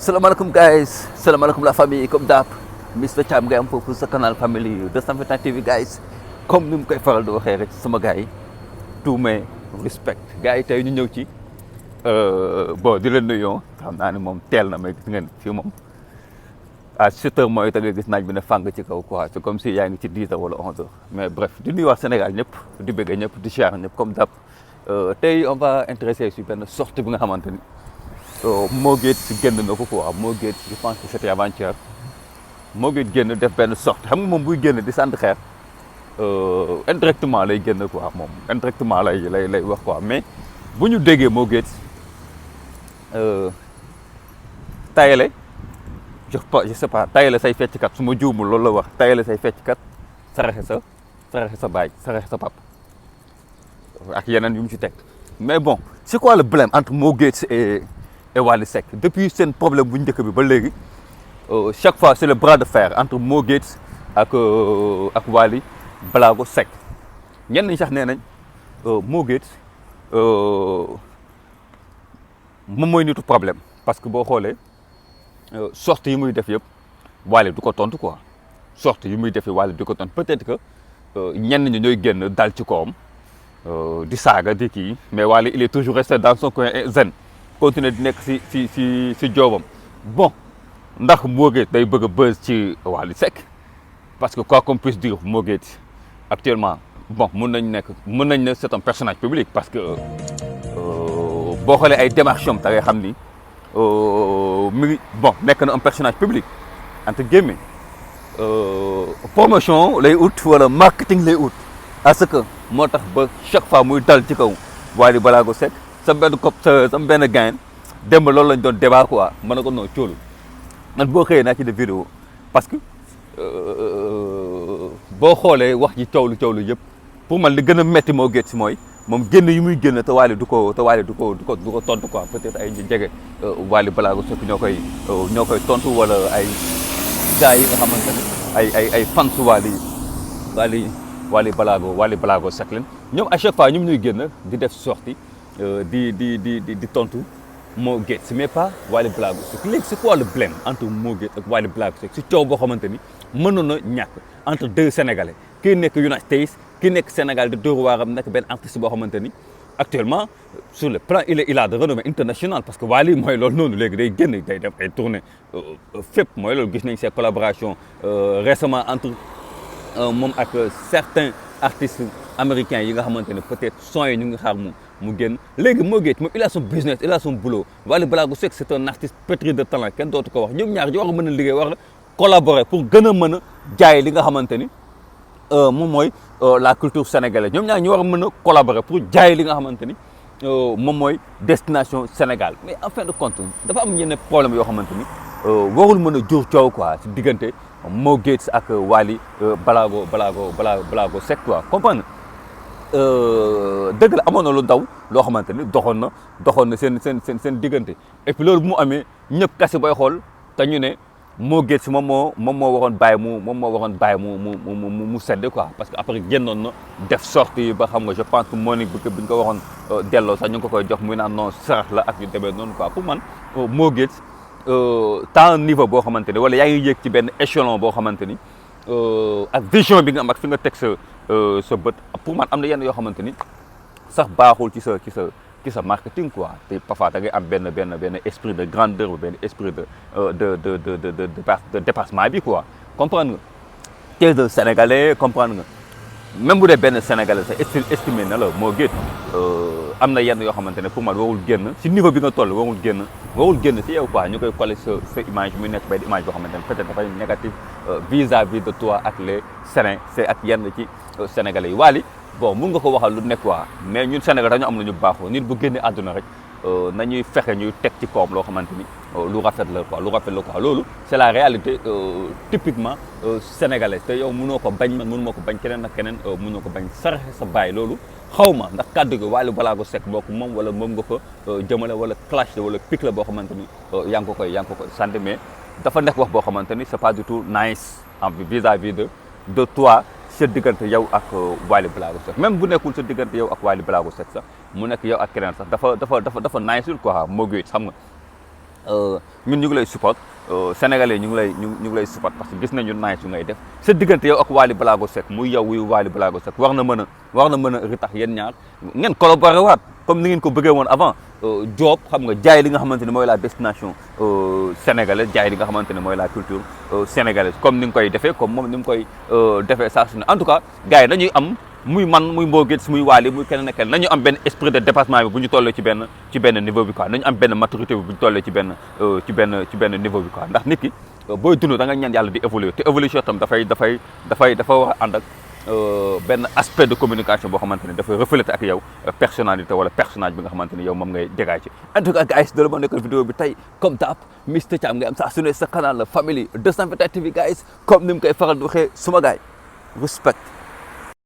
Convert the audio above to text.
Assalamualaikum guys, assalamualaikum la famille comme d'hab Mr Thiam ngay am foofu sa canal family 221 TV guys comme ni mu koy faral di waxee rek sama gars yi tous mes respect gars yi tey ñu ñëw ci bon di leen nuyu xam naa ne moom teel na mais gis ngeen fii moom à 7 heures mooy te nga gis naaj bi ne fàng ci kaw quoi c'est comme si yaa ngi ci 10 heures wala 11 heures mais bref di nuyu waa Sénégal ñëpp di bëgg ñëpp di siyaar ñëpp comme d'hab tey on va intéresser sur benn sortie bi nga xamante ni Mo Gates génn na ko quoi Mo Gates je pense que c'était avant-hier Mo Gates génn def benn sortie xam nga moom buy génn di sant xeer indirectement lay génn quoi moom indirectement lay wax quoi mais bu ñu déggee Mo Gates tayale je sais pas tayale say fecckat su ma juumul loolu la wax tayale say fecckat saraxe sa baay saraxe sa pap ak yeneen yu mu ci teg mais bon c'est quoi le problème entre Mo Gates et Wally Seck depuis seen problème bu njëkk bi ba léegi chaque fois c'est le bras de fer entre Mo Gates ak Wally Ballago Seck ñenn ñi sax nee nañ Mo Gates moom mooy nitu problème parce que boo xoolee sorties yi muy def yëpp Wally du ko tontu quoi sorties yi muy def yëpp Wally du ko tontu peut-être que ñenn ñi ñooy génn dal ci kawam di saaga di kii mais Wally il est toujours resté dans son coin zen continuer di nekk si joobam bon ndax Mo Gates day bëgg a buzz ci Wally Seck parce que quoi qu'on puisse dire Mo Gates actuellement bon mun nañ ne c'est un personnage public parce que boo xoolee ay démarches am da ngay xam ni mi ngi bon nekk na un personnage public entre guillemets promotion lay ut wala marketing lay ut à ce que moo tax ba chaque fois muy dal ci kaw Wally Ballago Seck sa benn gain démb loolu lañ doon débat quoi mën na ko noo cóolu man boo xëyee naa ci def vidéo parce que boo xoolee wax ji coow lu yëpp pour man li gën a metti Mo Gates mooy moom génn yi muy génn te Wally du ko tontu quoi peut-être ay jege Wally Ballago Seck ñoo koy tontu wala ay gars yi nga xamante ne ay fans Wally Ballago Seck leen ñoom à chaque fois ñoom ñuy génn di def sortie di tontu Mo Gates mais pas Wally Ballago Seck léegi c'est quoi le problème entre Mo Gates ak Wally Ballago Seck si coow boo xamante ni mënoon na ñàkk entre deux sénégalais kii nekk United States kii nekk Sénégal di dóor waaram nekk benn artiste boo xamante ni actuellement sur le plan il a de renommée internationale parce que Wally mooy loolu noonu léegi day génn day def ay tournées fépp mooy loolu gis nañ ces collaborations récemment entre moom ak certains artistes américains yi nga xamante ne peut-être son yi ñu ngi xaar mu génn léegi Mo Gates moom il a son business il a son boulot Wally Ballago Seck c'est un artiste pétri de talent kenn dootu ko wax ñoom ñaar ñoo war a mën a liggéey war a collaborer pour gën a mën a jaay li nga xamante ni moom mooy la culture sénégalaise ñoom ñaar ñu war a mën a collaborer pour jaay li nga xamante ni moom mooy destination Sénégal mais en fin de compte dafa am yenn problème yoo xamante ni warul mën a jur coow quoi ci diggante Mo Gates ak Wally Ballago Seck quoi comprendre dëgg la amoon na lu ndaw loo xamante ni doxoon na seen diggante et puis loolu bu mu amee ñëpp kase booy xool te ñu ne Mo Gates moom moo waroon bàyyi mu sedd quoi parce que après génnoon na def sortie ba xam nga je pense que Monique bi ñu ko waxoon delloo sax ñu ngi ko koy jox muy naan non sarax la ak yu demee noonu quoi pour man Mo Gates tant niveau boo xamante ni wala yaa ngi yéeg ci benn échelon boo xamante ni ak vision bi nga am ak fi nga teg sa bët pour man am na yenn yoo xamante ni sax baaxul ci sa marketing quoi te parfois da ngay am benn esprit de grandeur ou benn esprit de dépassement bi quoi comprendre nga t'es un Sénégalais comprendre nga même bu dee benn Sénégalais sax estimé na la Mo Gates am na yenn yoo xamante ne pour man warul génn si niveau bi nga toll warul génn si yow quoi ñu koy coller sa image muy nekk benn image boo xamante ne peut-être dafay négatif vis-à-vis de toi ak les Sénégalais ak yenn ci Sénégalais yi Wally bon mun nga ko waxal lu nekk quoi mais ñun Sénégal dañu am lu ñu baaxoo nit bu génnee àdduna rek nañuy fexe ñuy teg ci kawam loo xamante ni lu rafet la quoi loolu c'est la réalité typiquement sénégalaise te yow mënoo ko bañ man mënuma ko bañ keneen ak keneen mënoo ko bañ saraxe sa baay loolu xaw ma ndax kàddu gi Wally Ballago Seck boo ko moom wala moom nga ko jëmale wala clash la wala pic la boo xamante ni yaa ngi ko koy sant mais dafa nekk wax boo xamante ni c'est pas du tout nice en vis-à-vis de toi sa diggante yow ak Wally Ballago Seck même bu nekkul sa diggante yow ak Wally Ballago Seck sax mu nekk yow ak keneen sax dafa nice quoi Mo Gates xam nga ñun ñu ngi lay support sénégalais ñu ngi lay support parce que gis nañu nice yu ngay def sa diggante yow ak Wally Ballago Seck muy yow wuy Wally Ballago Seck war na mën a ritax yéen ñaar ngeen collaboré waat comme ni ngeen ko bëggee woon avant job xam nga jaay li nga xamante ne mooy la destination sénégalaise jaay li nga xamante ne mooy la culture sénégalaise comme ni nga koy defee comme moom ni mu koy defee saa su ne en tout cas gars yi dañuy am muy man muy Mbogit muy Wally muy keneen ak keneen nañu am benn esprit de dépassement bi bu ñu tollee ci benn niveau bi quoi nañu am benn maturité bi bu ñu tollee ci benn niveau bi quoi ndax nit ki booy dund da nga ñaan yàlla di évoluer te évolution tam dafa war a ànd ak benn aspect de communication boo xamante ne dafay refléter ak yow personnalité wala personnage bi nga xamante ne yow moom ngay dégager en tout cas guys dala ma nekkal vidéo bi tey comme d'hab Mr Thiam ngay am saa su ne sa canal la famille 221 TV guys comme ni mu koy faral di waxee suma gaay respect